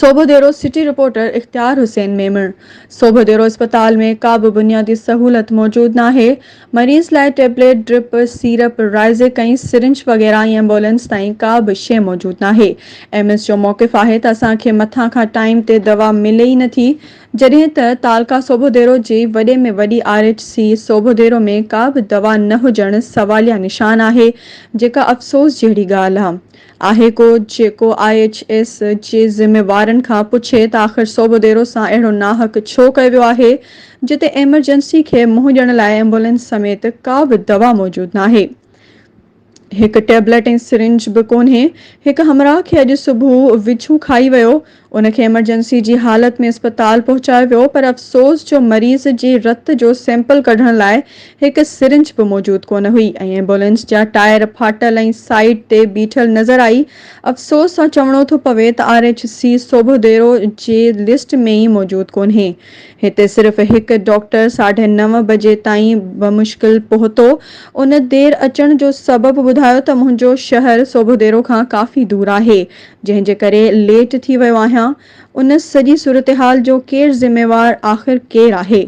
Sobhodero, city reporter Ikhtiar Hussain Memon, Sobhodero اسپتال ۾ ڪا به بنيادي سهولت موجود ناهي، مريض لاء tablet, drip, syrup, Risek ۽ syringe وغيره ۽ ايمبولينس تائين ڪا به شيء موجود ناهي، ايم ايس جو موقف آهي ته اسان کي مٿان کان ٽائيم تي دوا ملي ئي نٿي، جڏهن ته تعلقه سوڀوديرو جي وڏي ۾ وڏي آر ايڇ سي سوڀوديرو ۾ ڪا به دوا نه هجڻ سواليا نشان آهي، جيڪا افسوس جهڙي ڳالهه آهي ڪو جيڪو I H S جي ذميوارن کان پڇي ته آخر سوڀوديرو سان اهڙو ناحق ڇو ڪيو ويو آهي جتي ايمرجنسي کي منهن ڏيڻ لاء ايمبولينس سميت ڪا به دوا موجود ناهي هڪ ٽيبليٽ ۽ سرنج به ڪونهي هڪ همراهه کي اڄ صبح وڇون کائي ويو ان کي ايمرجنسي جي حالت ۾ اسپتال پهچايو ويو پر افسوس جو مريض جي رت جو سيمپل ڪڍڻ لاء هڪ سرنج به موجود ڪونه هئي ۽ ايمبولينس جا ٽائر ڦاٽل ۽ سائيڊ تي بيٺل نظر آئي افسوس سان چوڻو ٿو پوي ته آر ايڇ سي سوڀوديرو جي لسٽ ۾ ئي موجود ڪونهي هتي صرف هڪ ڊاڪٽر ساڍي نو بجي تائين بمشڪل پهتو ان دير اچڻ جو سبب ٻڌايو ته منهنجو شهر سوڀوديرو کان ڪافي دور آهي جنهن جي ڪري ليٽ ٿي ويو آهيان، ان سڄي صورتحال جو ڪير ذميوار آخر ڪير آهي؟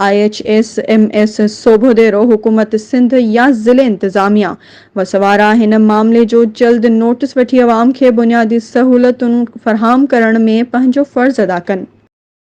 I H S M S Sobhodero, حڪومت سنڌ يا ضلعي انتظاميا؟ وس وارا هن معاملي جو جلد نوٽس وٺي عوام کي بنيادي سهولتون فراهم ڪرڻ ۾ پنهنجو فرض ادا ڪن.